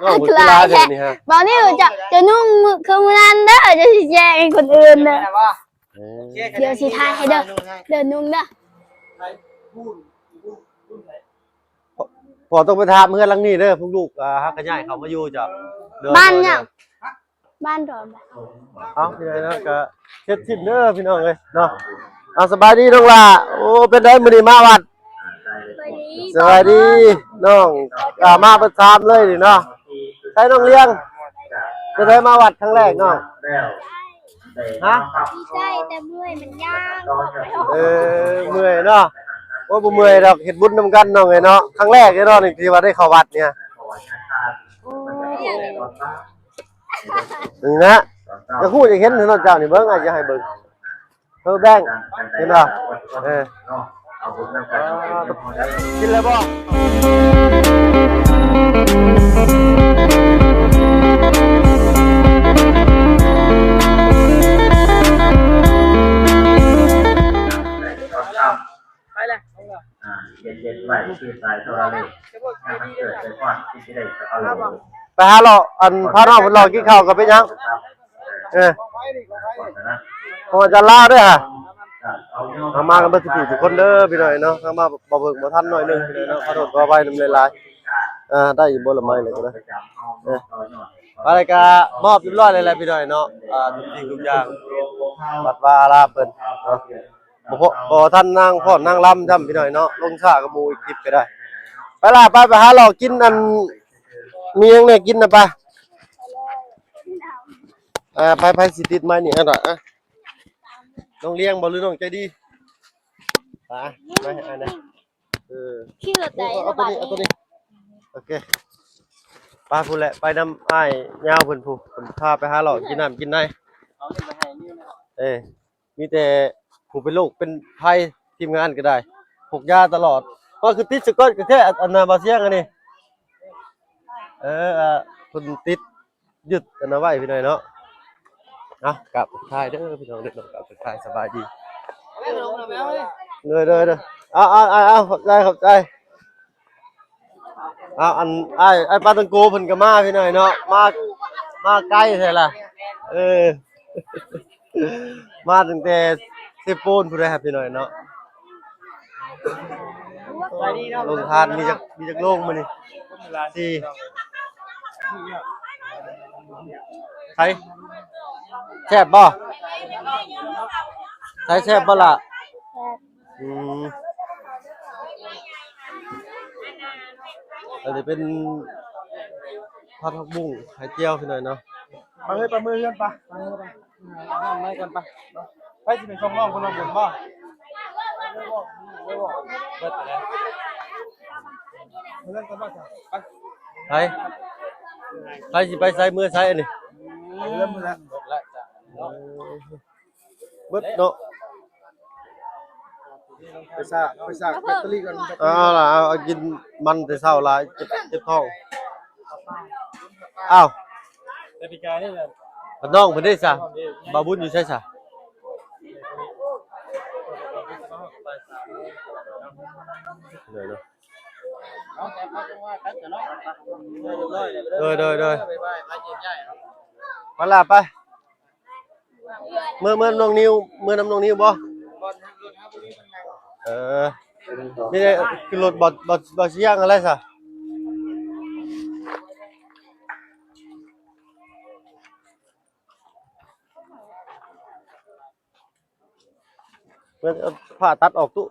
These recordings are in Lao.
ນ້ອງເພິ່ນຄືຫຼາຍແທ້ນີ້ຮະ. ບ່າວນິວ ເຈົ້າ ເຈົ້ານຸ່ງຄືມື້ນັ້ນເດີ ເຈົ້າຊິແຈ້ງໃຫ້ຄົນອື່ນເດີ. ເອີ ດຽວຊິຖ່າຍໃຫ້ເດີ ເດີນຸ່ງເດີ. ພໍ່ຕ້ອງໄປຖາມເຮືອນຫຼັງນີ້ເດີ ພວກລູກ ອ່າ ຫາກະຍ້າຍເຂົ້າມາຢູ່ເຈົ້າ. ໂດຍ ບ້ານຫຍັງ? ໂດຍ ບ້ານດອນ. ເອົ້າ ນີ້ເນາະ ກະເສັດສິ້ນເດີພີ່ນ້ອງເອີຍເນາະ. ເອົາ ສະບາຍດີນ້ອງຫຼ້າ. ໂອ້ ເປັນໃດມື້ນີ້ມາວັດ? ສະບາຍດີນ້ອງ. ອ່າ ມາເບິດສາມເລີຍນີ້ເນາະ. ໃສນ້ອງລຽງ ເປັນໃດມາວັດຄັ້ງແລກນ້ອງ? ຮະ? ດີໃຈ ແຕ່ເມື່ອຍ ມັນຍ່າງບໍ່ໄປຮອດ. ເອີ ເມື່ອຍເນາະ. ໂອ້ ບໍ່ເມື່ອຍດອກ ເຮັດບຸນນຳກັນນ້ອງເອີຍເນາະ. ຄັ້ງແລກເດ້ເນາະນີ້ທີ່ວ່າໄດ້ເຂົ້າວັດນີ້. ໂອ້ຍ ນີ້ນະ ຢາກຮູ້ຢາກເຫັນເນາະເຈົ້ານີ້. ເບິ່ງ ອາດຈະໃຫ້ເບິ່ງ ເອີ ແບ່ງ ເຫັນບໍ່? ເອີ ກິນແລ້ວບໍ່? ໄປແລ້ວ ອ່າ ເຢັນໆ ໄວ້ ຄືສາຍໂທລະເລກ ໃຫ້ມັນເກີດໄປພອດທີ່ຊິໄດ້ສະເອົາໂລດ. ໄປຫາເລາະ ອັນ ພານ້ອງເພິ່ນເລາະກິນເຂົ້າກໍເປັນຫຍັງ? ເອີ ຂອງອາຈານລາວເດີຫະ. ເຮົາມາກັນເບິດທຸກຜູ້ທຸກຄົນເດີພີ່ນ້ອງເນາະ. ທາງມາບໍ່ເບິ່ງບໍ່ທັນໜ້ອຍໜຶ່ງພີ່ນ້ອງເນາະ ຂໍໂທດຂໍອະໄພນຳຫຼາຍໆ. ອ່າ ໄດ້ຢູ່ບໍ່ລະໄມ້ແລ້ວກໍໄດ້. ເອີ ໄປແລ້ວກໍມອບຮຽບຮ້ອຍແລ້ວແຫຼະພີ່ນ້ອງເນາະ. ອ່າ ທຸກສິ່ງທຸກຢ່າງ ວັດວາອາລາມເພິ່ນເນາະ. ບໍ່ພໍ ບໍ່ທັນນາງຟ້ອນນາງລຳຊ້ຳພີ່ນ້ອງເນາະ. ລົງຊ້າກວ່າໝູ່ອີກ ຄລິບກໍໄດ້. ໄປລະ ໄປ ໄປຫາເລາະກິນ ອັນ ມີຫຍັງແດ່ກິນນະ ໄປ. ອ່າ ໄປ ໃຜຊິຕິດໄມນີ້ ອັນ ນ້ອງລຽງບໍ່ ຫຼືນ້ອງໃຈດີ? ໄປ ໄປ ອັນນັ້ນ ເອີ ຂີ່ລົດໄດ້ ເອົາ ເອົາໂຕນີ້ ເອົາໂຕນີ້. ໂອເຄ ໄປພຸ້ນແຫຼະ ໄປນຳອ້າຍຍາວເພິ່ນພຸ້ນ ເພິ່ນພາໄປຫາເລາະກິນນ້ຳກິນໃນ. ເອີ ມີແຕ່ຜູ້ເປັນໂລກເປັນໄພ ທີມງານກໍໄດ້ ພົກຢາຕະຫຼອດ. ກໍຄືຕິດສະກອດກໍແຄ່ອັນນະ ບ່າວຊຽງອັນນີ້. ເອີ ອ່າ ເພິ່ນຕິດ ຍຶດອັນນັ້ນໄວ້ພີ່ນ້ອງເນາະ. ເອົາ ກາບທັກທາຍເດີພີ່ນ້ອງເດີ ກາບທັກທາຍສະບາຍດີ. ໂດຍ ໂດຍ ໂດຍ ເອົາ ເອົາ ເອົາ ເອົາ ຂອບໃຈ ຂອບໃຈ. ເອົາ ອັນ ອ້າຍ ອ້າຍປາຕັງໂກເພິ່ນກໍມາພີ່ນ້ອງເນາະ ມາ ມາໄກແທ້ລະ. ເອີ ມາຕັ້ງແຕ່ເຊໂປນພຸ້ນເດີພີ່ນ້ອງເນາະ. ໂຮງທານມີຈັກ ມີຈັກໂຮງມື້ນີ້? ສີ່. ໃສ ແຊບບໍ່? ໃສ ແຊບບໍ່ລະ? ອືມ ອັນນີ້ເປັນຜັດຜັກບຸ້ງໄຂ່ຈຽວພີ່ນ້ອງເນາະ. ມາເຮີຍ ໄປເມືອເຮືອນປະ ມາເຮືອນປະ ເອົານ້ຳມາໃຫ້ກ່ອນປະ. ໃຜຊິໄປສົ່ງນ້ອງເພິ່ນວ່າບຸນບໍ່? ເບິດແລ້ວ ເມືອເຮືອນກ່ອນບໍ່? ໄປ ໃຜ ໃຜຊິໄປໃສ ເມືອໃສອັນນີ້? ເລີ່ມແລ້ວ ເບິດແລ້ວ ເບິດເນາະ. ໄປຊາກ ໄປຊາກແບັດເຕີຣີກ່ອນ. ເອົາລະ ເອົາ ເອົາ ກິນມັນແຕ່ເຊົ້າຫຼາຍ ເຈັບ ເຈັບທ້ອງ. ອ້າວ ແຕ່ປີກາຍນີ້ແຫຼະ ນ້ອງເພິ່ນເດ້ຊະ? ບ່າວບຸນຢູ່ໃສຊະ? ໂດຍ ໂດຍ ໂດຍ ໄປລະ ໄປ. ເມືອ ເມືອນຳນ້ອງນິວ ເມືອນຳນ້ອງນິວບໍ່? ເອີ ມີແຕ່ຂຶ້ນລົດ ບໍ່ ບໍ່ ບໍ່ຊິຍ່າງຫັ້ນແຫຼະຊະ. ເອົາຜ້າຕັດອອກຕູ້.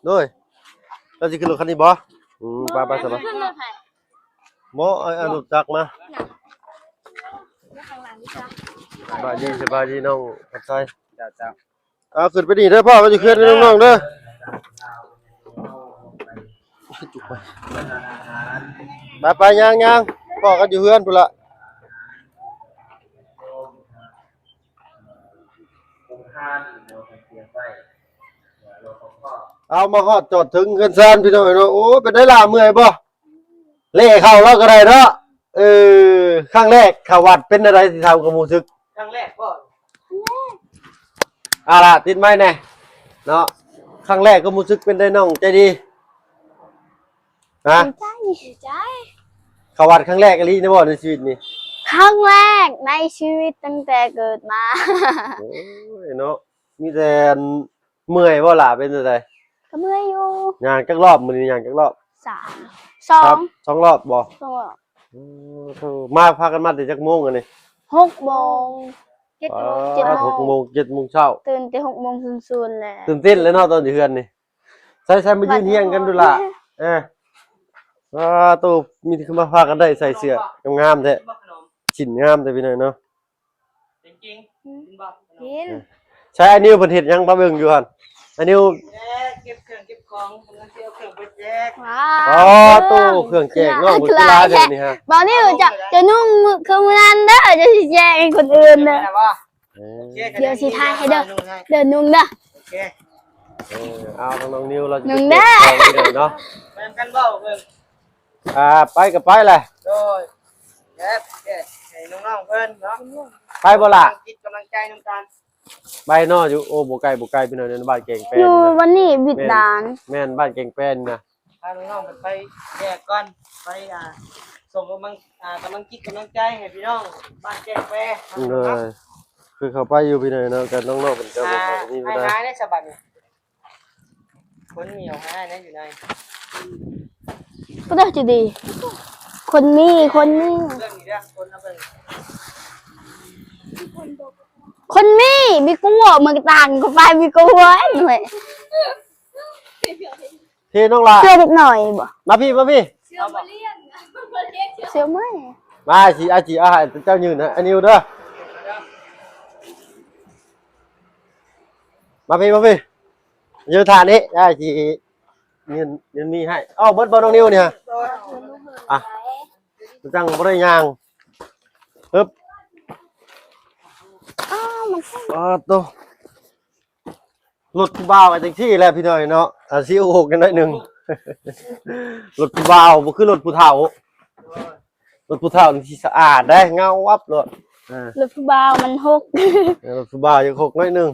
ໂດຍ ເຈົ້າຊິຂຶ້ນລົດຄັນນີ້ບໍ່? ອືມ ໄປ ໄປ ສະບາຍ. ບໍ່ ເອົາ ເອົາລົດຈັກມາ. ສະບາຍດີ ສະບາຍດີນ້ອງ ຂອບໃຈ. ເຈົ້າ ເຈົ້າ. ເອົາ ຂຶ້ນໄປນີ້ເດີ ພໍ່ກໍຢູ່ເຮືອນນ້ອງໆເດີ. ໄປ ໄປ ຍ່າງໆ ພໍ້ກັນຢູ່ເຮືອນພຸ້ນລະ. ເອົາ ມາຮອດຈອດເຖິງເຮືອນຊານພີ່ນ້ອງເນາະ. ໂອ້ ເປັນໄດລະ ເມື່ອຍບໍ່? ເລະເຂົ້າລາວກໍໄດ້ເນາະ. ເອີ ຄັ້ງແລກເຂົ້າວັດເປັນແນວໃດ ຊິຖາມຄວາມຮູ້ສຶກ? ຄັ້ງແລກບໍ່? ເອົາລະ ຕິດໄມແດ່ເນາະ. ຄັ້ງແລກຄວາມຮູ້ສຶກເປັນໃດ ນ້ອງໃຈດີ? ຮະ? ດີໃຈ ດີໃຈ. ເຂົ້າວັດຄັ້ງແລກອີ່ຫຼີນີ້ບໍ່ໃນຊີວິດນີ້? ຄັ້ງແລກໃນຊີວິດຕັ້ງແຕ່ເກີດມາ. ໂອ້ຍເນາະ ມີແຕ່ເມື່ອຍບໍ່ຫຼ້າ ເປັນຈັ່ງໃດ? ກໍເມື່ອຍຢູ່. ຍ່າງຈັກຮອບ? ມື້ນີ້ຍ່າງຈັກຮອບ? ສາມ ສອງ ສອງຮອບບໍ່? ສອງຮອບ. ໂອ້ ມາ ພາກັນມາແຕ່ຈັກໂມງອັນນີ້? ຫົກໂມງ ເຈັດໂມງ ເຈັດໂມງ ຫົກໂມງ ເຈັດໂມງເຊົ້າ. ຕື່ນແຕ່ຫົກໂມງສູນໆແຫຼະ. ຕື່ນເຕັ້ນແລ້ວເນາະ ຕອນຢູ່ເຮືອນນີ້. ໃສ່ ໃສ່ ມາຢືນຮຽງກັນດູຫຼ້າ. ເອີ ອ້າໂຕ ມີແຕ່ຄືມາພາກັນໄດ້ໃສ່ເສື້ອງາມໆແທ້. ຊິ້ນງາມແທ້ພີ່ນ້ອງເນາະ. ກິນ ກິນບໍ່? ກິນ. ໃສ່ ອ້າຍນິວເພິ່ນເຮັດຫຍັງມາເບິ່ງຢູ່ຫັ້ນ? ອ້າຍນິວ ເກັບເຄື່ອງເກັບຂອງ ກຳລັງຊິເອົາເຄື່ອງໄປແຈກ. ວ້າວ ອໍ ໂຕ ເຄື່ອງແຈກເນາະ. ເບິ່ງຄືຫຼາຍແທ້ນີ້ຮະ. ບ່າວນິວ ເຈົ້າ ເຈົ້ານຸ່ງຄືມື້ນັ້ນເດີ ເຈົ້າຊິແຈກໃຫ້ຄົນອື່ນເດີ. ເອີ ດຽວຊິຖ່າຍໃຫ້ເດີ ນຸ່ງໃຫ້ ເດີ ນຸ່ງເດີ. ໂອເຄ ເອີ ເອົາ ນ້ອງນິວ ລາວຊິໄປແຈກຂອງເດີເນາະ. ແມ່ນກັນບໍ່ເບິ່ງ? ອ່າ ໄປກໍໄປແຫຼະ. ໂດຍ ແຈກ ແຈກໃຫ້ນ້ອງໆເພິ່ນເນາະ. ໄປບໍ່ລະ? ກິນກຳລັງໃຈນຳກັນ. ໄປເນາະ ຢູ່ ໂອ້ ບໍ່ໄກ ບໍ່ໄກພີ່ນ້ອງ ຢູ່ບ້ານແກງແປນ. ຢູ່ບ້ານນີ້ບິດດານ. ແມ່ນ ບ້ານແກງແປນນະ. ພານ້ອງໆເພິ່ນໄປແຈກກ່ອນ ໄປ ອ່າ ສົ່ງກຳລັງ ອ່າ ກຳລັງຈິດກຳລັງໃຈໃຫ້ພີ່ນ້ອງບ້ານແກງແປນ. ໂດຍ ຄືເຂົ້າໄປຢູ່ພີ່ນ້ອງເນາະ ກັບນ້ອງໆເພິ່ນກໍບໍ່ຄ່ອຍມີເວລາ. ຫາຍໆໄດ້ສະບັດນີ້ ຄົນມີຫາຍໆໄດ້ຢູ່ໃນ ກໍໄດ້ຈະດີ ຄົນມີ ຄົນມີ ເບິ່ງນີ້ເດີ ຄົນເອົາເບິ່ງ ຄົນມີ ມີກວມ ເມືອງຕ່າງກໍໄປ ມີກວມ ເຮີ້ຍ. ເທນ້ອງຫຼ້າ ເສື້ອເດັກນ້ອຍບໍ່? ມາພີ້ ມາພີ້ ເສື້ອມາລ້ຽງ ເສື້ອມາ ມາຊິ ອາຈິ ອາ ໃຫ້ເຈົ້າຍື່ນໃຫ້ ອັນນີ້ເດີ ມາພີ້ ມາພີ້ ຢູ່ທ່ານີ້ ອາຈິ ຍື່ນ ຍື່ນມີໃຫ້. ເອົາ ເບິດບໍ່ນ້ອງນິວນີ້ຮະ? ອ່ະ ຈັ່ງບໍ່ໄດ້ຍ່າງ ຮຶບ ອ້າວ ມັນ ອ້າໂຕ ລົດຜູ້ບ່າວກໍຈັ່ງຊີ້ແຫຼະພີ່ນ້ອງເນາະ ອາ ຊິໂອກກັນໜ້ອຍໜຶ່ງ ລົດຜູ້ບ່າວບໍ່ຄືລົດຜູ້ເຖົ້າ ລົດຜູ້ເຖົ້ານີ້ຊິສະອາດໄດ໋ ເງົາວັບໂລດ. ເອີ ລົດຜູ້ບ່າວມັນຫົກ ເອີ ລົດຜູ້ບ່າວຢາກຫົກໜ້ອຍໜຶ່ງ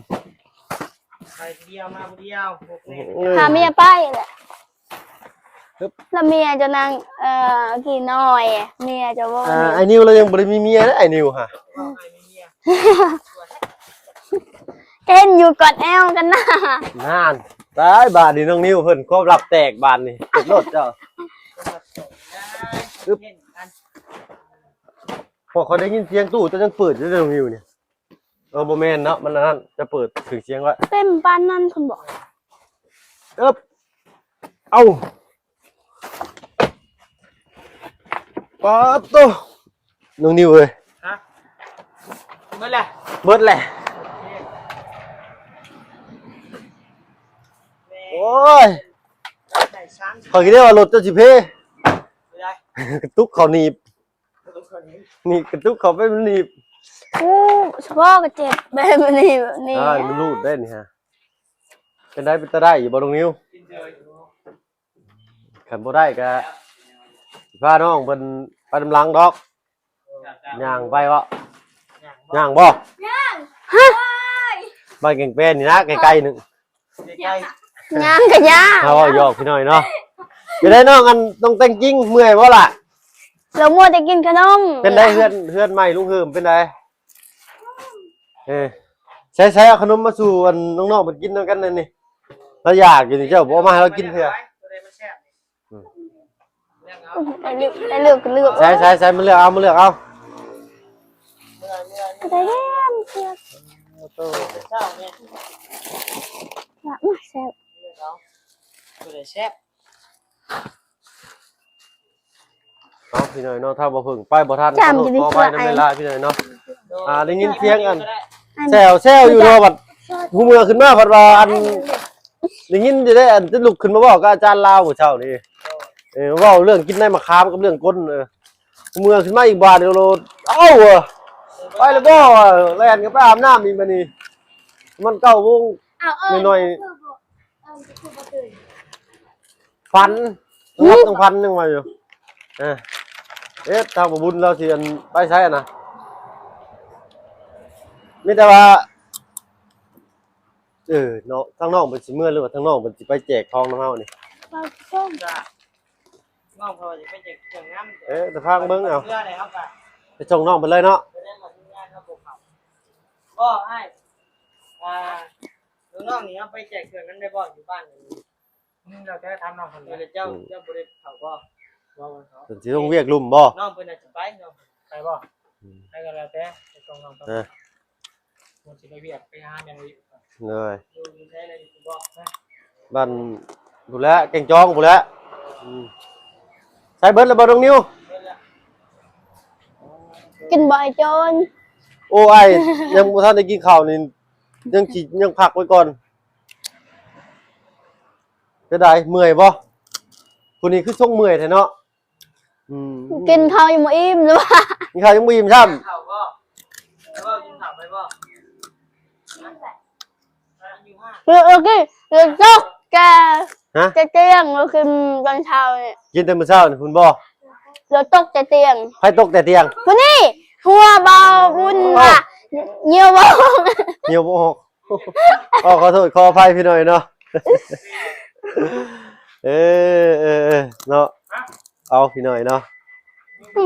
ໄປຜູ້ດຽວມາຜູ້ດຽວ ຫົກແນ່ ພາເມຍໄປແຫຼະ. ແລ້ວເມຍເຈົ້ານາງ ເອີ ຂີ້ນ້ອຍ ເມຍເຈົ້າບໍ່ ອ່າ ໄອ້ນິວລາວຍັງບໍ່ໄດ້ມີເມຍເດ້ ໄອ້ນິວຫະ ເຫັນຢູ່ກອດແອວກັນນະ ນັ້ນ ຕາຍ ບາດນີ້ນ້ອງນິວເພິ່ນຄວາມລັບແຕກບາດນີ້ ເກັບໂລດເຈົ້າ ອຶບ ພໍຂ້ອຍໄດ້ຍິນສຽງຕູ້ເຈົ້າຍັງເປີດຢູ່ເດ້ນ້ອງນິວນີ້. ເອີ ບໍ່ແມ່ນເນາະ ມັນອັນນັ້ນ ຈະເປີດເຄື່ອງສຽງໄວ້ ເຕັມປານນັ້ນພຸ້ນບໍ? ເອີບ ເອົ້າ ປາດໂຕ ນ້ອງນິວເອີຍ ຮະ ເບິດແລ້ວ ເບິດແລ້ວ ໂອ້ຍ ຂ້ອຍຄິດໄດ້ວ່າລົດເຈົ້າຊິເພ ກະຕຸກເຂົ້າໜີບ ນີ້ກະຕຸກເຂົ້າໄປມັນໜີບ ໂອ້ ສະເພາະກະເຈັບແບບນີ້ ແບບນີ້ ອ່າ ມັນຮູດໄດ້ນີ້ຮະ ເປັນໄດ້ ເປັນຕາໄດ້ຢູ່ບໍ່ນ້ອງນິວ? ຄັນບໍ່ໄດ້ກະພານ້ອງເພິ່ນໄປນຳຫຼັງດອກ ຍ່າງໄປເວາະ ຍ່າງບໍ່? ຍ່າງ ຮະ ບ້ານແກງແປນນີ້ນະ ໃກ້ໆໜຶ່ງ ໃກ້ໆ ຍ່າງກະຍ່າງ ເຮົາເວົ້າຫຍອກພີ່ນ້ອງເນາະ. ເປັນໄດນ້ອງ ອັນ ນ້ອງແຕ່ງຈິງ ເມື່ອຍບໍ່ລະ? ລາວມົວແຕ່ກິນຂະໜົມ. ເປັນໄດເຮືອນ ເຮືອນໃໝ່ລຸງເຮີມ ເປັນໄດ? ເອີ ໃສ່ໆ ເອົາຂະໜົມມາສູ່ ອັນ ນ້ອງໆເພິ່ນກິນນຳກັນນັ້ນນີ້ ລາວຢາກຢູ່ນີ້ ເຈົ້າບໍ່ເອົາມາໃຫ້ລາວກິນເທື່ອ. ໄດ້ເລືອກ ໄດ້ເລືອກ ເລືອກ ໃສ່ ໃສ່ ໃສ່ ມາເລືອກເອົາ ມາເລືອກເອົາ ໄດ້ແລ້ວ ເລືອກ ໂອ້ໂຫ ລະມາແຊບ ເລືອກເອົາ ຕົວໃດແຊບ. ເອົາ ພີ່ນ້ອງເນາະ ຖ້າບໍ່ເພິ່ງໄປບໍ່ທັນ ຈຳ ຂໍໂທດ ຢູ່ໃນ ຂໍອະໄພນຳ ເຄື່ອງ ຫຼາຍໆ ພີ່ນ້ອງເນາະ. ອ່າ ໄດ້ຍິນສຽງອັນ ອັນ ແຊວໆຢູ່ເນາະ ບັດ ຜູ້ເມືອຂຶ້ນມາ ບັດວ່າ ອັນ ໄດ້ຍິນຢູ່ເດ້ ອັນ ຈະລຸກຂຶ້ນມາເວົ້າກັບອາຈານລາວມື້ເຊົ້ານີ້ ເອີ ເວົ້າເລື່ອງກິນໃນໝາກຂາມກັບເລື່ອງກົນ ເອີ ເມື່ອຂຶ້ນມາອີກບາດດຽວໂລດ ເອົ້າ ເອີ ໄປແລ້ວບໍ່ ແລ່ນກັນໄປອາບນ້ຳອີກບາດນີ້ ມັນເກົ້າໂມງ ເອີ ໜ້ອຍໆ ເອີ ເອີ ຝັນ ຫືມ ຮັບຕ້ອງຝັນຍັງວ່າຢູ່ ເອີ ເອັດ ທາງບໍ່ບຸນລາວຊິ ອັນ ໄປໃສນະ ມີແຕ່ວ່າ ເອີ ເນາະ ທາງນ້ອງເພິ່ນຊິເມືອ ຫຼືວ່າທາງນ້ອງເພິ່ນຊິໄປແຈກຂອງນຳເຮົານີ້? ເອົາສົ່ງ ກະ ນ້ອງເພິ່ນວ່າຈະໄປແຈກເຄື່ອງນຳ ເອີ ແຕ່ຟັງເບິ່ງເອົາ ເພື່ອໃດເຮົາກໍ ໄປສົ່ງນ້ອງເພິ່ນເລີຍເນາະ ໄປເລີຍ ມາທຳງານເຮົາບໍ່ເຂົ້າ ບໍ່ອ້າຍ ອ່າ ລູກນ້ອງນີ້ເຮົາໄປແຈກເຄື່ອງນຳໄດ້ບໍ່ ຢູ່ບ້ານນີ້ ອືມ ແລ້ວແຕ່ຖາມນ້ອງເພິ່ນ ເອີ ແລ້ວເຈົ້າ ອືມ ເຈົ້າບໍ່ໄດ້ເຂົ້າບໍ່? ບໍ່ ບໍ່ໄດ້ເຂົ້າ ເພິ່ນຊິລົງວຽກລຸ່ມບໍ່? ນ້ອງເພິ່ນອາດຈະໄປ ນ້ອງໄປບໍ່? ອືມ ໄປກໍແລ້ວແຕ່ ໄປສົ່ງນ້ອງເພິ່ນ ເອີ ມັນຊິໄປວຽກ ໄປຫາຫຍັງອີກ ເລີຍ ຢູ່ ຢູ່ໃສລະ ຢູ່ບໍ່? ບ້ານພຸ້ນແຫຼະ ແກ້ງຈອງພຸ້ນແຫຼະ ອືມ ໃສ່ເບິດແລ້ວບໍ່ນ້ອງນິວ? ກິນບໍ່ອ້າຍໂຈນ? ໂອ້ ອ້າຍ ຍັງບໍ່ທັນໄດ້ກິນເຂົ້ານີ້ ຍັງຊິ ຍັງພັກໄວ້ກ່ອນ ເປັນໃດ ເມື່ອຍບໍ່? ຜູ້ນີ້ຄືຊົງເມື່ອຍແທ້ເນາະ ອືມ ກິນເຂົ້າຍັງບໍ່ອີ່ມເລີຍ ກິນເຂົ້າຍັງບໍ່ອີ່ມຊ້ຳ ເຂົ້າບໍ່? ເອີ ກິນເຂົ້າໄປບໍ່? ເອີ ເອີ ກິນ ເອີ ຕົກແຕ່ ຮະ? ແຕ່ຕຽງ ເອີ ກິນຕອນເຊົ້ານີ້ ກິນແຕ່ມື້ເຊົ້ານີ້ພຸ້ນບໍ່? ເອີ ຕົກແຕ່ຕຽງ ໃຜຕົກແຕ່ຕຽງ? ຜູ້ນີ້ ຫົວບໍ່ບຸນວ່າ ໂອ້ ຍ່ຽວບໍ່ອອກ ຍ່ຽວບໍ່ອອກ ຂໍ ຂໍໂທດຂໍອະໄພພີ່ນ້ອງເນາະ ເອີ ເອີ ເອີ ເນາະ ເອົາພີ່ນ້ອງເນາະ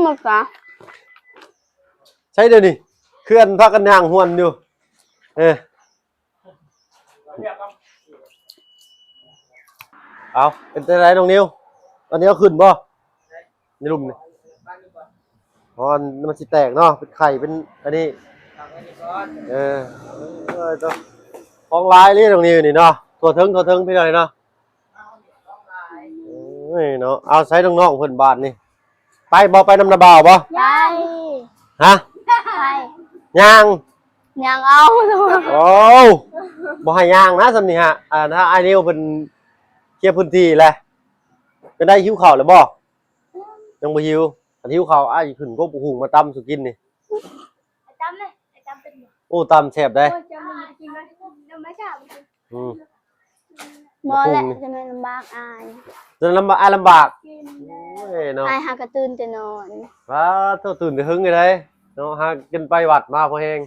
ມັນກະ ໃສດຽວນີ້ ຄືອັນພາກັນຍ່າງຫວນຢູ່ ເອີ ເອົາ ເປັນຈັ່ງໃດນ້ອງນິວ ອັນນີ້ເອົາຂຶ້ນບໍ່? ໃນລຸ່ມນີ້ ອໍ ມັນຊິແຕກເນາະ ເປັນໄຂ່ ເປັນອັນນີ້ ເອີ ເອີ ຂອງຫຼາຍເລີຍນ້ອງນິວນີ້ເນາະ ທົ່ວເຖິງ ທົ່ວເຖິງພີ່ນ້ອງເນາະ ໂອ້ຍເນາະ ເອົາໃສ່ນ້ອງໆເພິ່ນບາດນີ້ ໄປບໍ່? ໄປນຳນ້າບ່າວບໍ່? ໄປ ຮະ? ໄປ ຍ່າງ ຍ່າງເອົາ ໂອ້ ບໍ່ໃຫ້ຍ່າງນະ ສ່ຳນີ້ຮະ ອ່າ ຖ້າອ້າຍນິວເພິ່ນເຄຍພື້ນທີ່ແຫຼະ ເປັນໃດ ຫິວເຂົ້າແລ້ວບໍ່? ຍັງບໍ່ຫິວ ຄັນຫິວເຂົ້າ ອ້າຍຊິຂຶ້ນກົກບັກຫຸ່ງມາຕຳສູ່ກິນນີ້ ຕຳເລີຍ ຕຳເປັນບໍ່? ໂອ້ ຕຳແຊບເດ້ ໂອ້ຍ ຕຳມັນກິນໄດ້ ທຳມະຊາດ ອືມ ບໍ່ແຫຼະ ຈະແມ່ນລຳບາກອ້າຍ ຈະລຳບາກ ອ້າຍລຳບາກ ໂອ້ຍເນາະ ອ້າຍຫາກະຕື່ນແຕ່ນອນ ປາດໂທ້ ຕື່ນແຕ່ເຫິງເດ້ເນາະ ຫາຈົນໄປວັດມາພໍແຮງ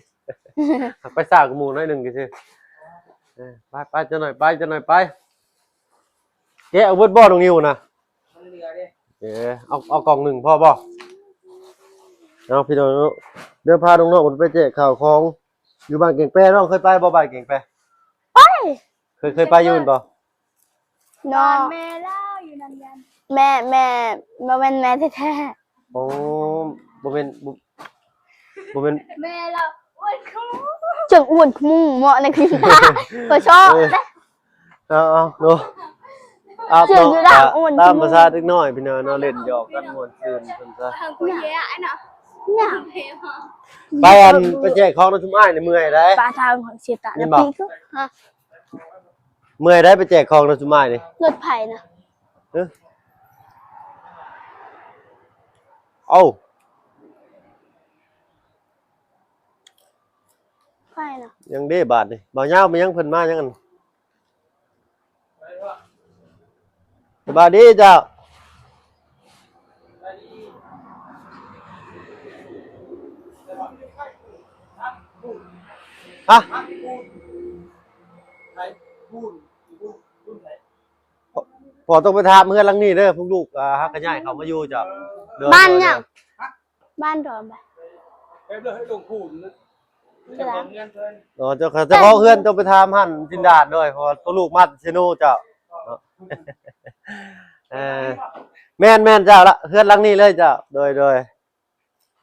ຫາກໄປຊ້າກວ່າໝູ່ໜ້ອຍໜຶ່ງຊື່ໆ ເອີ ໄປໆ ຈັກໜ້ອຍໄປ ຈັກໜ້ອຍໄປ ແກະເອົາເບິດບໍ່ນ້ອງນິວນະ? ມັນເຫຼືອເດ້ ເອີ ເອົາ ເອົາກ່ອງໜຶ່ງພໍບໍ່? ເອົາ ພີ່ນ້ອງເນາະ ດຽວພານ້ອງໆໄປແຈກເຂົ້າຂອງຢູ່ບ້ານແກ້ງແປເນາະ ເຄີຍໄປບໍ່ບ້ານແກ້ງແປ? ໄປ ເຄີຍ ເຄີຍໄປຢູ່ແມ່ນບໍ່? ເນາະ ແມ່ລາວຢູ່ນຳກັນ ແມ່ ແມ່ ບໍ່ແມ່ນແມ່ແທ້ໆ ໂອ້ ບໍ່ແມ່ນ ບໍ່ ບໍ່ແມ່ນ ແມ່ລາວອ້ວນຂະໝູ ຈັ່ງອ້ວນຂະໝູເໝາະໃນຄືນ ຂ້ອຍຊອບ ເອີ ເນາະ ເອົາ ຕາມພາສາເດັກນ້ອຍພີ່ນ້ອງເນາະ ຫຼິ້ນຫຍອກກັນມ່ວນຊື່ນເພິ່ນຊະ ໄປອັນ ໄປແຈກຂອງນຳຊຸມອ້າຍນີ້ເມື່ອຍໄດ໋ ປາທາງຂອງເຊຕະ ແມ່ນບໍ່? ເມື່ອຍໄດ໋ ໄປແຈກຂອງນຳຊຸມອ້າຍນີ້ ລົດໃຜນະ? ເອີ ເອົ້າ ໃຜນະ? ຍັງເດ້ບາດນີ້ ບ່າວຍາວ ມາຍັງເພິ່ນມາຍັງອັນ ສະບາຍດີເຈົ້າ ຮະ? ພໍ່ຕ້ອງໄປຖາມເຮືອນຫຼັງນີ້ເດີ ພວກລູກ ອ່າ ຫາກະຍ້າຍເຂົ້າມາຢູ່ເຈົ້າ ໂດຍ ບ້ານຫຍັງ? ໂດຍ ບ້ານດອນບະ ອໍ ເຈົ້າ ເຈົ້າຂອງເຮືອນເຈົ້າໄປຖາມຫັ້ນຈິນດາດໂດຍ ເພາະວ່າໂຕລູກມາແຕ່ເຊໂນເຈົ້າ ເນາະ ເອີ ແມ່ນໆ ເຈົ້າລະ ເຮືອນຫຼັງນີ້ເລີຍເຈົ້າ ໂດຍ ໂດຍ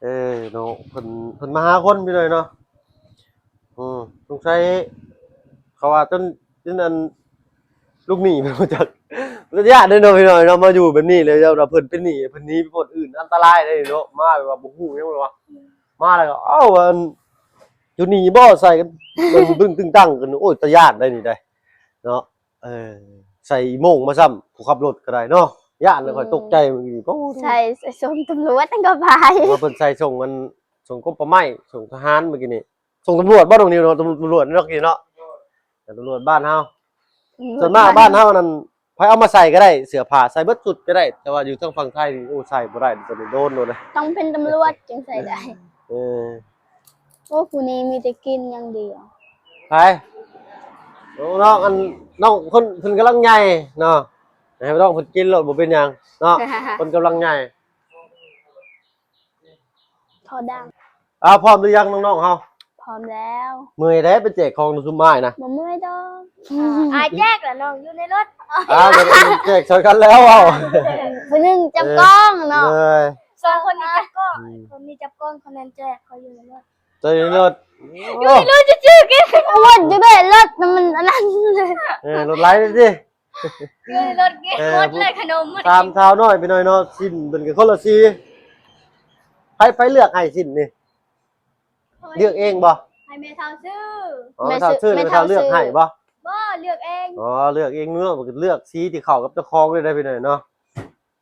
ເອີ ເນາະ ເພິ່ນ ເພິ່ນມາຫາຄົນພີ່ນ້ອງເນາະ ອືມ ສົງໄສເຂົາວ່າຈົນ ຈົນອັນ ລູກໜີ້ໄປບໍ່ຈັກ ຢ້ານເດ້ເນາະພີ່ນ້ອງເນາະ ມາຢູ່ແບບນີ້ແລ້ວ ຢ້ານວ່າເພິ່ນເປັນໜີ້ ເພິ່ນໜີໄປບ່ອນອື່ນ ອັນຕະລາຍເດ້ເນາະ ມາແບບວ່າບໍ່ຮູ້ຫຍັງເລີຍວ່າ ມາແລ້ວກໍ ເອົ້າ ອັນ ຢູ່ໜີບໍ່ ໃສ່ກັນ ຕຶ້ງໆ ຕຶ້ງໆ ກັນ ໂອ້ຍ ຕາຢ້ານໄດ໋ນີ້ໄດ໋ ເນາະ ເອີ ໃສ່ອີໂມ່ງມາຊ້ຳ ຜູ້ຂັບລົດກໍໄດ້ເນາະ ຢ້ານເລີຍ ຂ້ອຍຕົກໃຈມື້ກີ້ ໂອ້ ໃສ່ ໃສ່ຊົງຕຳຫຼວດນັ້ນກໍໄປ ວ່າເພິ່ນໃສ່ຊົງອັນ ຊົງກົມປ່າໄມ້ ຊົງທະຫານມື້ກີ້ນີ້ ສົ່ງຕຳຫຼວດບໍ່ນ້ອງນິວເນາະ ຕຳ ຕຳຫຼວດເນາະ ເນາະ ຕຳຫຼວດບ້ານເຮົາ ຕຳຫຼວດ ສ່ວນມາກບ້ານເຮົານັ້ນ ໃຜເອົາມາໃສ່ກໍໄດ້ ເສື້ອຜ້າໃສ່ເບິດຊຸດກໍໄດ້ ແຕ່ວ່າຢູ່ທາງຝັ່ງໄທນີ້ ໂອ້ ໃສ່ບໍ່ໄດ້ ໂດນໂລດເລີຍ ຕ້ອງເປັນຕຳຫຼວດຈຶ່ງໃສ່ໄດ້ ເອີ ໂອ້ ຜູ້ນີ້ມີແຕ່ກິນຢ່າງດຽວ ໃຜ? ໂອ້ ນ້ອງ ອັນ ນ້ອງຄົນເພິ່ນກຳລັງໃຫຍ່ເນາະ ໃຫ້ນ້ອງເພິ່ນກິນໂລດ ບໍ່ເປັນຫຍັງເນາະ ເພິ່ນກຳລັງໃຫຍ່. ຂໍດັງ. ອ້າວ ພ້ອມຫຼືຍັງນ້ອງໆເຮົາ? ພ້ອມແລ້ວ. ເມື່ອຍເດ້ໄປແຈກຂອງນຳຊຸມອ້າຍນະ. ບໍ່ເມື່ອຍດອກ. ອາ ອ້າຍແຈກລະ ນ້ອງຢູ່ໃນລົດ. ອ້າວ ກໍແຈກຊ່ອຍກັນແລ້ວເວົ້າ. ຜູ້ໜຶ່ງຈັບກ້ອງເນາະ. ເອີ ສອງຄົນນີ້ຈັບກ້ອງ. ອືມ ຄົນນີ້ຈັບກ້ອງ ຄົນນັ້ນແຈກ ຂ້ອຍຢູ່ໃນລົດ. ເຈົ້າຢູ່ໃນລົດ. ຢູ່ໃນລົດ ໂອ້ ຈະຈື່ກິນ. ໂອ້ຍ ຢູ່ໃນລົດນະ ມັນອັນນັ້ນ. ເອີ ລົດໄຫຼຕິ. ຢູ່ໃນລົດກິນ ເອີ ໝົດເລີຍຂະໜົມ. ຕາມສາວນ້ອຍໄປໜ້ອຍເນາະ ຊິ້ນເພິ່ນກໍຄົນລະສີ. ໃຜ ໃຜເລືອກໃຫ້ຊິ້ນນີ້? ເລືອກເອງບໍ່? ໃຫ້ແມ່ເຖົ້າຊື້. ອໍ ແມ່ເຖົ້າຊື້ ແມ່ເຖົ້າເລືອກໃຫ້ບໍ່? ບໍ່ ເລືອກເອງ. ອໍ ເລືອກເອງເນາະ ເລືອກສີທີ່ເຂົ້າກັບເຈົ້າຂອງເລີຍໄດ໋ພີ່ນ້ອງເນາະ.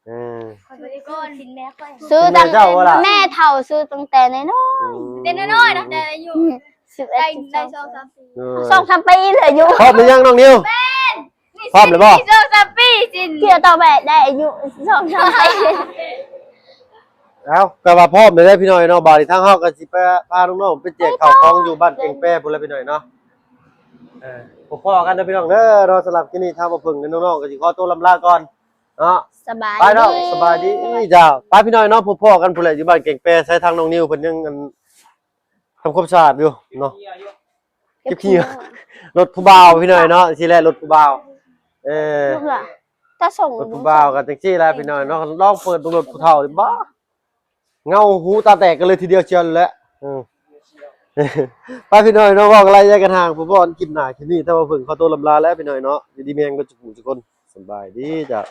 ເອີ ຂ້ອຍບໍ່ໄດ້ຊື້ ຊິ້ນແມ່ຂ້ອຍ. ຊື້ຕັ້ງແຕ່ແມ່ເຖົ້າຊື້ຕັ້ງແຕ່ນ້ອຍໆ. ອືມ ແຕ່ນ້ອຍໆນະ ແຕ່ອາຍຸ ອືມ ສິບເອັດ ໄດ້ ໄດ້ສອງສາມປີ. ເອີ ສອງສາມປີເລີຍຢູ່. ພ້ອມຫຼືຍັງນ້ອງນິວ? ແມ່ນ. ພ້ອມແລ້ວບໍ່? ມີສອງສາມປີຊິ້ນ ເທື່ອຕໍ່ໄປໄດ້ອາຍຸສອງສາມປີ. ເອົ້າ ແປວ່າພ້ອມແລ້ວເດ້ພີ່ນ້ອງເນາະ. ບາດນີ້ທາງເຮົາກໍຊິໄປພານ້ອງໆໄປແຈກເຂົ້າຂອງຢູ່ບ້ານແກ້ງແປພຸ້ນແຫຼະພີ່ນ້ອງເນາະ. ເອີ ພົບພໍ້ກັນເດີພີ່ນ້ອງເດີເນາະ. ສຳລັບຄລິບນີ້ທາງບ່າວເຜິ້ງກັບນ້ອງໆກໍຊິຂໍຕົວລຳລາກ່ອນເນາະ. ສະບາຍດີ. ໄປເນາະ ສະບາຍດີເຈົ້າ. ໄປພີ່ນ້ອງເນາະ ພົບພໍ້ກັນພຸ້ນແຫຼະຢູ່ບ້ານແກ້ງແປ. ໃຊ້ທາງນ້ອງນິວເພິ່ນຍັງ ອັນ ທຳຄວາມສະອາດຢູ່ເນາະ. ເກັບຂີ້ ເກັບຂີ້ ລົດຜູ້ບ່າວພີ່ນ້ອງເນາະ. ຊິແລະລົດຜູ້ບ່າວ. ເອີ ຖ້າສົ່ງລົດຜູ້ບ່າວກໍຈັ່ງຊີ້ແຫຼະພີ່ນ້ອງເນາະ. ລອງເປີດເບິ່ງລົດຜູ້ເຖົ້ານີ້ ບ້າ ເງົາຫູຕາແຕກກັນເລີຍທີດຽວຊຽວແຫຼະ. ເອີ ໄປພີ່ນ້ອງເນາະ ເວົ້າກັນຫຼາຍໃຫຍ່ກັນຫ່າງ. ພົບພໍ້ກັນຄລິບໜ້າ ຄລິບນີ້ທາງບ່າວເຜິ້ງຂໍຕົວລຳລາແລ້ວພີ່ນ້ອງເນາະ. ຢູ່ດີມີແຮງເບິດທຸກຜູ້ທຸກຄົນ. ສະບາຍດີເຈົ້າ.